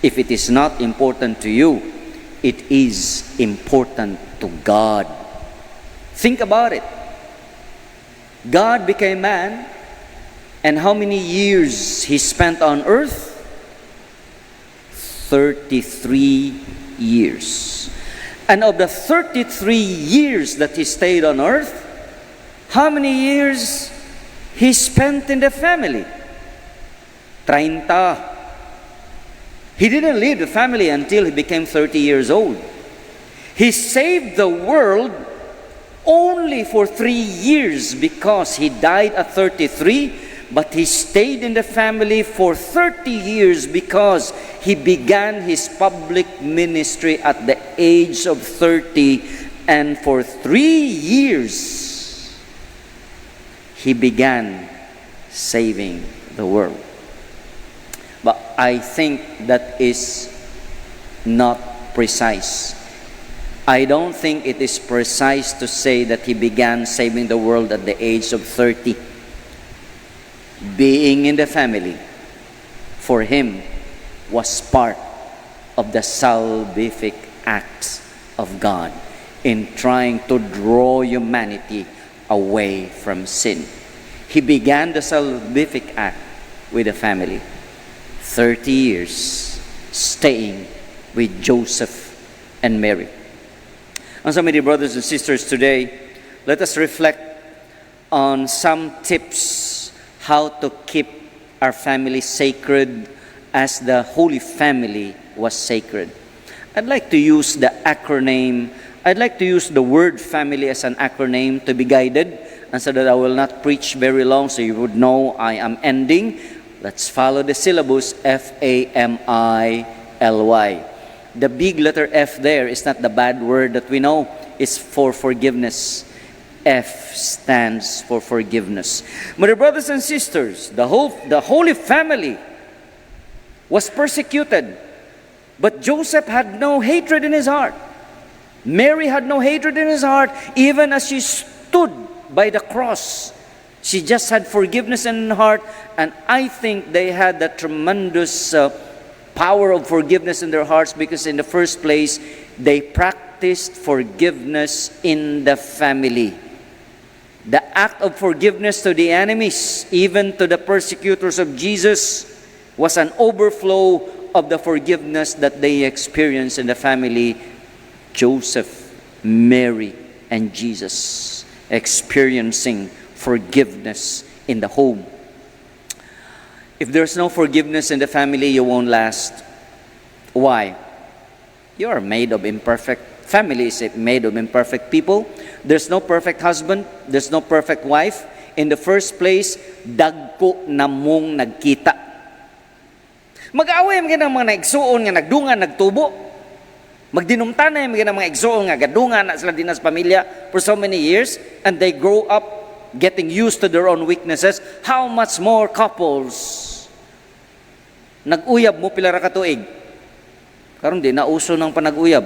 If it is not important to you, it is important to God. Think about it. God became man, and how many years he spent on earth? 33 years. And of the 33 years that he stayed on earth, how many years he spent in the family? 30. He didn't leave the family until he became 30 years old. He saved the world only for 3 years because he died at 33, but he stayed in the family for 30 years because he began his public ministry at the age of 30, and for 3 years he began saving the world. But I think that is not precise. I don't think it is precise to say that he began saving the world at the age of 30. Being in the family for him was part of the salvific act of God in trying to draw humanity away from sin. He began the salvific act with the family. 30 years staying with Joseph and Mary. And so many brothers and sisters, today, let us reflect on some tips how to keep our family sacred as the Holy Family was sacred. I'd like to use the acronym, I'd like to use the word "family" as an acronym to be guided, and so that I will not preach very long so you would know I am ending. Let's follow the syllabus: FAMILY. The big letter F there is not the bad word that we know, it's for forgiveness. F stands for forgiveness. My dear brothers and sisters, the Holy Family was persecuted, but Joseph had no hatred in his heart. Mary had no hatred in his heart, even as she stood by the cross. She just had forgiveness in her heart, and I think they had that tremendous power of forgiveness in their hearts because, in the first place, they practiced forgiveness in the family. The act of forgiveness to the enemies, even to the persecutors of Jesus, was an overflow of the forgiveness that they experienced in the family. Joseph, Mary, and Jesus experiencing forgiveness in the home. If there's no forgiveness in the family, you won't last. Why? You are made of imperfect families, made of imperfect people. There's no perfect husband, there's no perfect wife. In the first place, dagko na mong nagkita. Mag-away man ang mga naigsuon nga nagdungan, nagtubo. Magdinumtanay man ang mga igsuon nga gadungan na sila dinha sa pamilya for so many years and they grow up getting used to their own weaknesses. How much more couples nag-uyab mo pila ra ka tuig? Karon di na uso ng panag-uyab.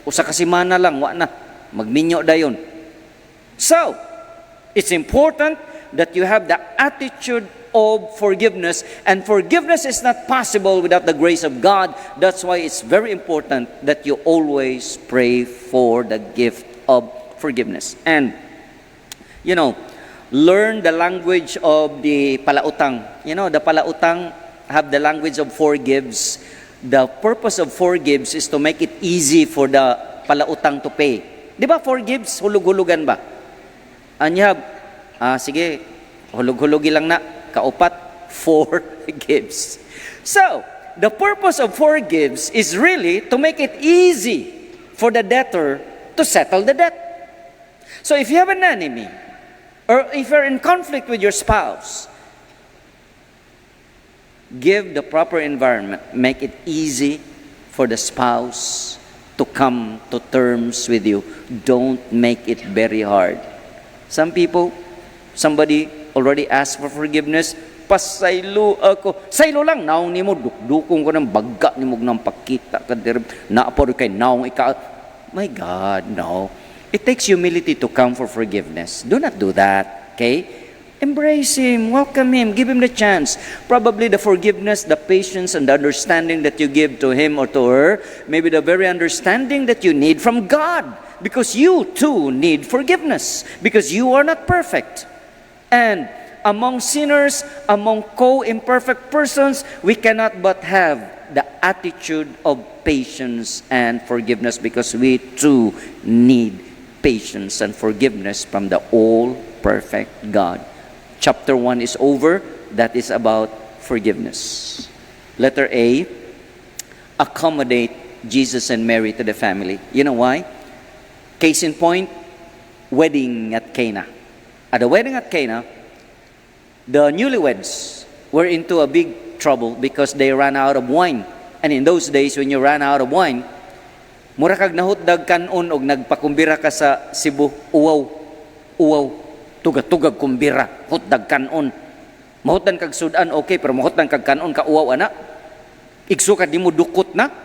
Usa ka semana lang, wa na. Magminyo dayon. So, it's important that you have the attitude of forgiveness, and forgiveness is not possible without the grace of God. That's why it's very important that you always pray for the gift of forgiveness. And learn the language of the palautang. The palautang have the language of forgives. The purpose of forgives is to make it easy for the palautang to pay. Di ba forgives? Hulug-hulugan ba? Anya, sige, hulug-hulugi lang na. Kaupat, four gives. So, the purpose of forgives is really to make it easy for the debtor to settle the debt. So if you have an enemy, or if you're in conflict with your spouse, give the proper environment. Make it easy for the spouse to come to terms with you. Don't make it very hard. Some people, somebody already asked for forgiveness, "Pasaylo ako." Saylo lang, naong nimo, dukdukon ko ng baga nimo ng pakita ka dir, naa pa kay naong ika. My God, no. It takes humility to come for forgiveness. Do not do that, okay? Embrace him, welcome him, give him the chance. Probably the forgiveness, the patience, and the understanding that you give to him or to her may be the very understanding that you need from God. Because you too need forgiveness. Because you are not perfect. And among sinners, among co imperfect persons, we cannot but have the attitude of patience and forgiveness because we too need patience and forgiveness from the all perfect God. Chapter 1 is over. That is about forgiveness. Letter A, accommodate Jesus and Mary to the family. You know why? Case in point, wedding at Cana. At the wedding at Cana, the newlyweds were into a big trouble because they ran out of wine. And in those days, when you ran out of wine, mura kag nahutdag kanon og nagpakumbira ka sa Cebu, uwaw, uwaw, tuga-tugag kumbira, hutdag kanon. Mahutdan kag sudan, okay, pero mahutdan kag kanon ka uwaw ana. Igso ka di mo dukot na.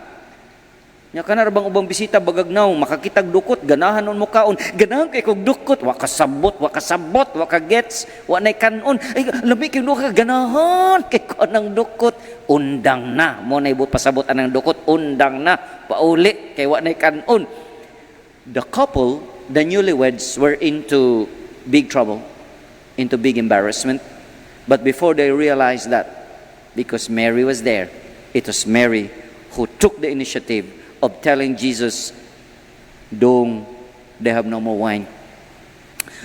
Nya kana ra bang ubang bisita bagagnaw, makakitag dukot, ganahan nun mo kaon. Ganahan kay kog dukot, wa ka sabot, wa ka sabot, wa ka gets, wa nay kanon. Ay, lami kay ka ganahan kay ko anang dukot. Undang na, mo nay but pasabot anang dukot, undang na, pauli kay wa nay kanon. The couple, the newlyweds, were into big trouble, into big embarrassment. But before they realized that, because Mary was there, it was Mary who took the initiative of telling Jesus, "Dong, they have no more wine."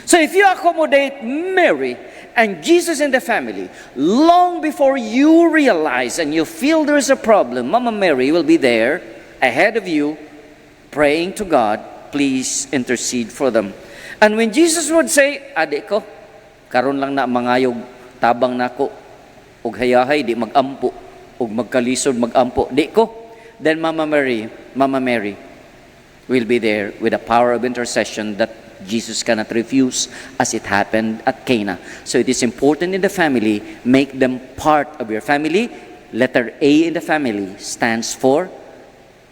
So if you accommodate Mary and Jesus in the family, long before you realize and you feel there's a problem, Mama Mary will be there ahead of you, praying to God, "Please intercede for them." And when Jesus would say, "Adi ko, karon lang na mangayog tabang nako, ug hayahay di magampo, ug magkalisod magampo, di ko." Then Mama Mary will be there with the power of intercession that Jesus cannot refuse, as it happened at Cana. So it is important in the family, make them part of your family. Letter A in the family stands for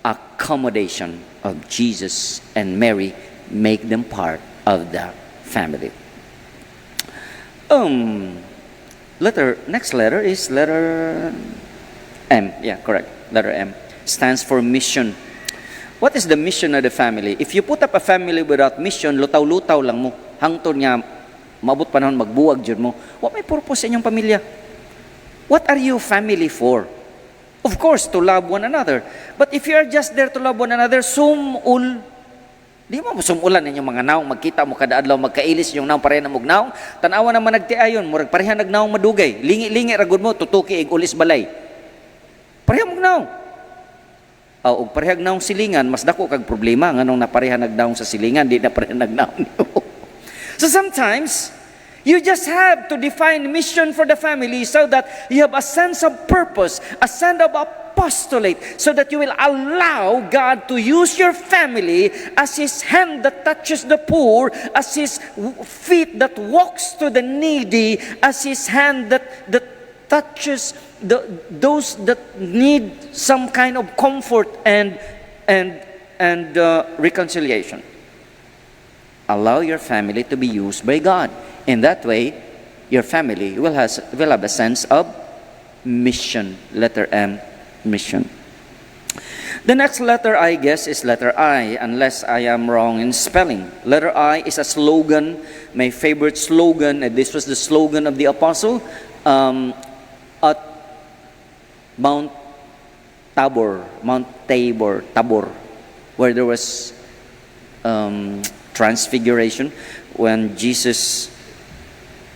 accommodation of Jesus and Mary. Make them part of the family. Letter next letter is letter M. Yeah, correct. Letter M stands for mission. What is the mission of the family? If you put up a family without mission, lutaw-lutaw lang mo. Hangtod nga maabot panahon magbuwag jud mo. Wa may purpose sa inyong pamilya. What are you family for? Of course, to love one another. But if you are just there to love one another, sumul. Di mo sumulan ninyong mga naong, magkita mo kada adlaw, magkailis yung naong, pareha na mog naong. Tanawa naman nagtiayon, murag pareha nagnaong madugay. Lingi-lingi ra gud mo, tutuki ig ulis balay. Pareha mog naong. Aw, og parehag naong silingan, mas dako kag problema nganong napareha nagnaong sa silingan, di na pareha nagnaong nimo. So sometimes you just have to define mission for the family so that you have a sense of purpose, a sense of apostolate, so that you will allow God to use your family as His hand that touches the poor, as His feet that walks to the needy, as His hand that touches those that need some kind of comfort and reconciliation. Allow your family to be used by God. In that way, your family will have a sense of mission. Letter M, mission. The next letter, I guess, is letter I, unless I am wrong in spelling. Letter I is a slogan, my favorite slogan, and this was the slogan of the apostle at Mount Tabor, Mount Tabor, Tabor, where there was transfiguration when Jesus'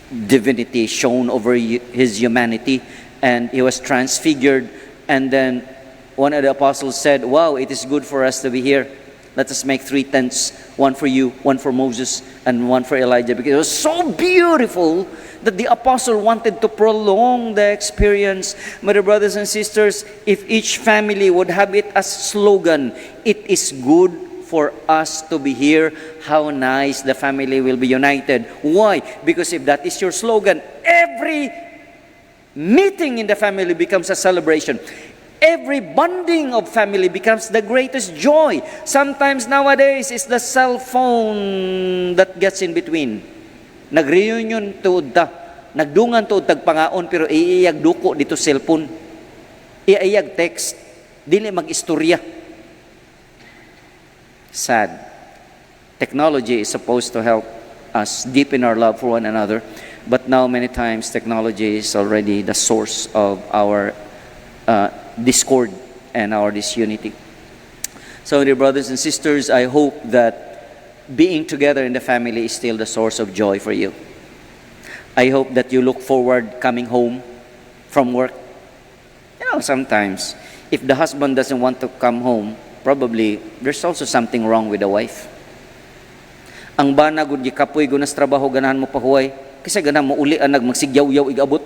divinity shone over his humanity and he was transfigured. And then one of the apostles said, "Wow, it is good for us to be here. Let us make three tents, one for you, one for Moses, and one for Elijah," because it was so beautiful that the apostle wanted to prolong the experience. My dear brothers and sisters, if each family would have it as slogan, "It is good for us to be here," how nice the family will be united. Why? Because if that is your slogan, every meeting in the family becomes a celebration. Every bonding of family becomes the greatest joy. Sometimes nowadays, it's the cell phone that gets in between. Nag-reunion tuod ta. Nagdungan to og tagpangaon pero iiyag duko dito cellphone. Iiyag text, dili mag-istorya. Sad. Technology is supposed to help us deepen our love for one another, but now many times technology is already the source of our discord and our disunity. So, dear brothers and sisters, I hope that being together in the family is still the source of joy for you. I hope that you look forward coming home from work. Sometimes if the husband doesn't want to come home, probably there's also something wrong with the wife. Ang bana gud gikapoy gud nas trabaho, ganahan mo pahuway. Kasi ganahan mo uli anag magsigyaw-yaw igabot.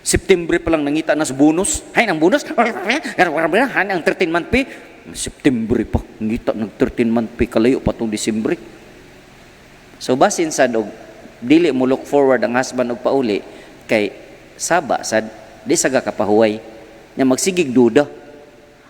September pa lang nangita na sa bonus. Hay, ang bonus. Han ang 13 month pay. September pa ngita nag 13 month pay, kalayo pa tong Disyembre. So basin sad og dili mo look forward ang husband og pauli kay saba sad di saga kapahuway. Nya magsigig duda.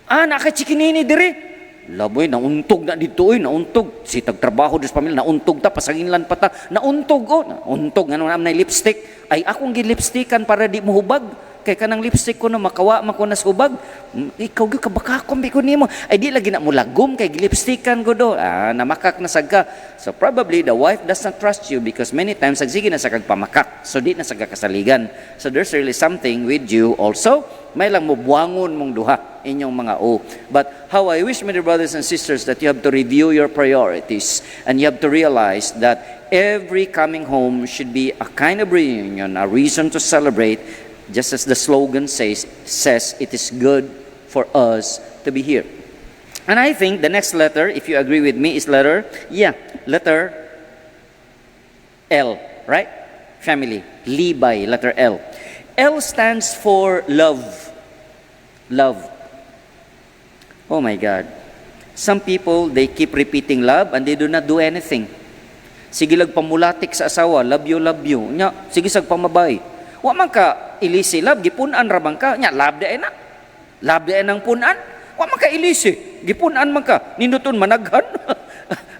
Ah, naka chikinini diri. Laboy, nauntog na dito oy, nauntog. Si tagtrabaho dis pamilya, nauntog ta, pasanginlan pa ta. Nauntog oh, nauntog ngano na lipstick. Ay, akong gi-lipstickan para di mo hubag. Kay kanang lipstick ko na makawa man ko nas hubag. Ikaw gyud kabakakom bi ko nimo. Ay, di lagi na mo lagom kay gi-lipstickan ko do. Ah, namakak na sad ka. So probably the wife does not trust you because many times nagsige na sa kag pamakak. So di na sa kasaligan. So there's really something with you also. May lang mo buwangon mong duha inyong mga o. But how I wish, my dear brothers and sisters, that you have to review your priorities and you have to realize that every coming home should be a kind of reunion, a reason to celebrate, just as the slogan says it is good for us to be here. And I think the next letter, if you agree with me, is letter, yeah, letter L, right? Family. Libay, letter L. L stands for love. Love. Oh my God. Some people, they keep repeating love and they do not do anything. Sige lag pamulatik sa asawa, "Love you, love you." Nya, sige sag pamabay. Wa man ka ilisi, love, gipun-an ra man ka. Nya, love di na. Love di nang pun-an. Wa man ka ilisi, gipun-an man ka. Ninduton managhan.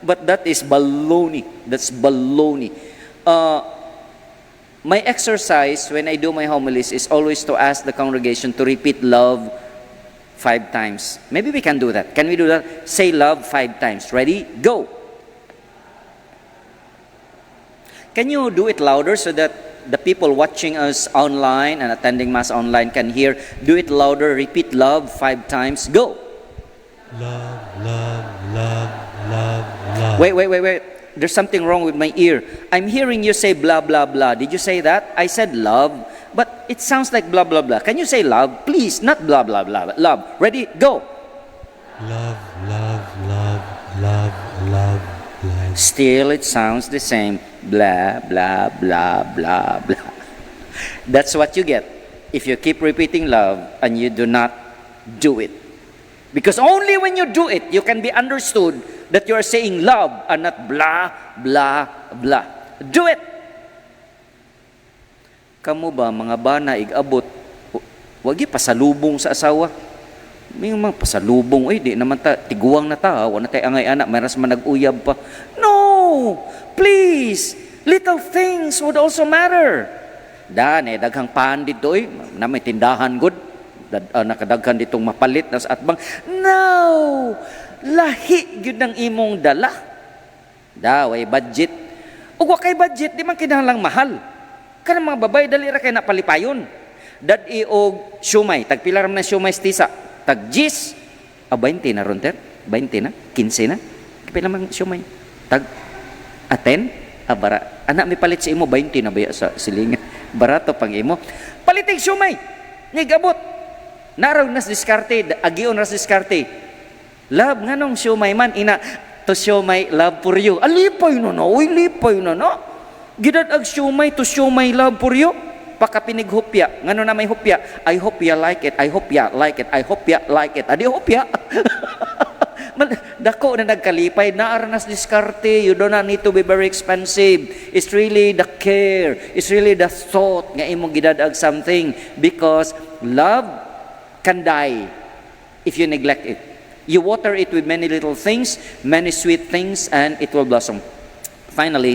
But that is baloney. That's baloney. My exercise when I do my homilies is always to ask the congregation to repeat "love" five times. Maybe we can do that. Can we do that? Say "love" five times. Ready? Go. Can you do it louder so that the people watching us online and attending Mass online can hear? Do it louder. Repeat "love" five times. Go. Love, love, love, love, love. Wait, wait, wait, wait. There's something wrong with my ear. I'm hearing you say "blah, blah, blah." Did you say that? I said "love," but it sounds like "blah, blah, blah." Can you say "love"? Please, not "blah, blah, blah." Love. Ready? Go. Love, love, love, love, love, love. Still, it sounds the same. Blah, blah, blah, blah, blah. That's what you get if you keep repeating "love" and you do not do it. Because only when you do it, you can be understood that you are saying "love" and not "blah, blah, blah." Do it! Kamo ba, mga bana, igabot, wagi pasalubong sa asawa. May mga pasalubong, ay, di naman ta, tiguang na ta, wala tay angay anak, mayras man nag-uyab pa. No! Please! Little things would also matter. Dan, eh, daghang pan dito, eh, na may tindahan good. Nakadaghan ditong mapalit na sa atbang. No! Lahi gyud ng imong dala. Da, way budget. Ug wa kay budget, di man kinahanglang mahal. Kanang mga babae, dali ra kay na palipayon. Dad-i og siomay, tagpila ra man ang siomay sa tisa? Tag 10. Ah, 20 na ron, ter? 20 na? 15 na? Pila man siomay? Tag a 10? Ah, bara. Anak, may palit sa imo, 20 na ba sa silingan? Barato pang imo. Palitig siomay. Nigabot. Naraw nas diskarte, agion ras diskarte. "Love, nganong siomay man?" Ina, "To show my love for you." Alipay na na, uy, lipay na na. Gidad-ag siomay to show my love for you. Pakapinig hopya. Ngano na may hopya? "I hope ya like it, I hope ya like it, I hope ya like it." Adi hopya. Dako na nagkalipay, naara nas diskarte. You do not need to be very expensive. It's really the care. It's really the thought nga imong gidadag something because love can die if you neglect it. You water it with many little things, many sweet things, and it will blossom. Finally,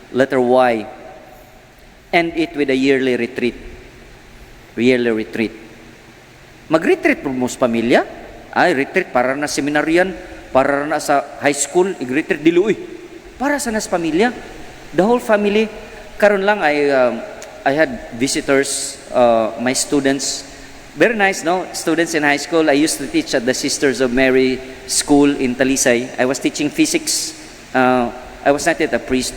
letter Y. End it with a yearly retreat. Yearly retreat. Mag-retreat mo sa pamilya? Ay, retreat para na seminaryan, para na sa high school, ig-retreat dili uy. Para sa nas pamilya. The whole family. Karon lang I had visitors, my students. Very nice, no? Students in high school. I used to teach at the Sisters of Mary School in Talisay. I was teaching physics. I was not yet a priest.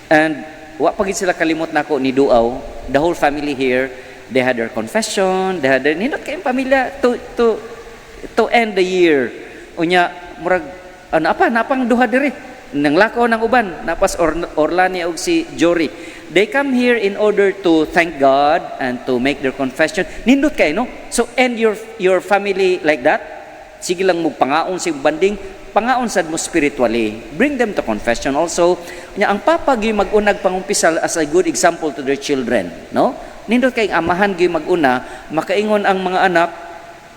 And wa pa gid sila kalimot nako niduaw. The whole family here, they had their confession, they had their nindot kayong pamilya to end the year. Unya murag ano apa napang duha diri nang lakaw ng uban napas Orlani og si Jory. They come here in order to thank God and to make their confession. Nindot kay, no? So end your family like that. Sige lang mo pangaon sa bonding, pangaon sad mo spiritually. Bring them to confession also. Nya ang papa gyud mag-unag pangumpisal as a good example to their children, no? Nindot kay ang amahan gyud mag-una, makaingon ang mga anak,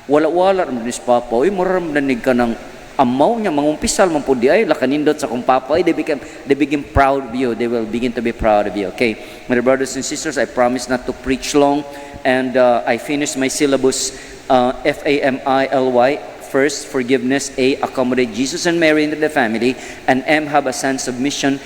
wala-wala man ni papa, uy, mura man ka ng amaw niya, mangumpisal man pud di ay, lakanindot sa kong papa, ay, they became proud of you. They will begin to be proud of you. Okay, my brothers and sisters, I promise not to preach long, and I finished my syllabus, FAMILY. First, forgiveness. A, accommodate Jesus and Mary into the family. And M, have a sense of mission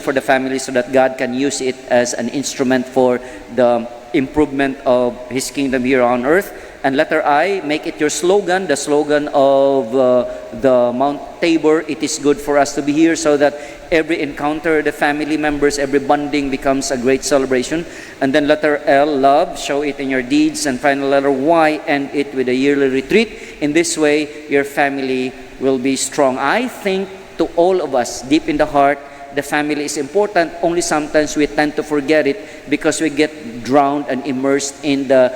for the family so that God can use it as an instrument for the improvement of His kingdom here on earth. And letter I, make it your slogan, the slogan of the Mount Tabor. It is good for us to be here so that every encounter, the family members, every bonding becomes a great celebration. And then letter L, love, show it in your deeds. And final letter Y, end it with a yearly retreat. In this way, your family will be strong. I think to all of us, deep in the heart, the family is important. Only sometimes we tend to forget it because we get drowned and immersed in the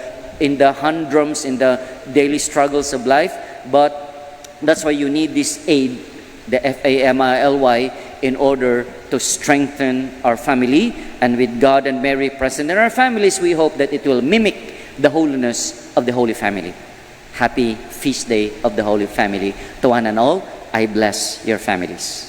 humdrums, in the daily struggles of life. But that's why you need this aid, the FAMILY, in order to strengthen our family. And with God and Mary present in our families, we hope that it will mimic the holiness of the Holy Family. Happy Feast Day of the Holy Family to one and all. I bless your families.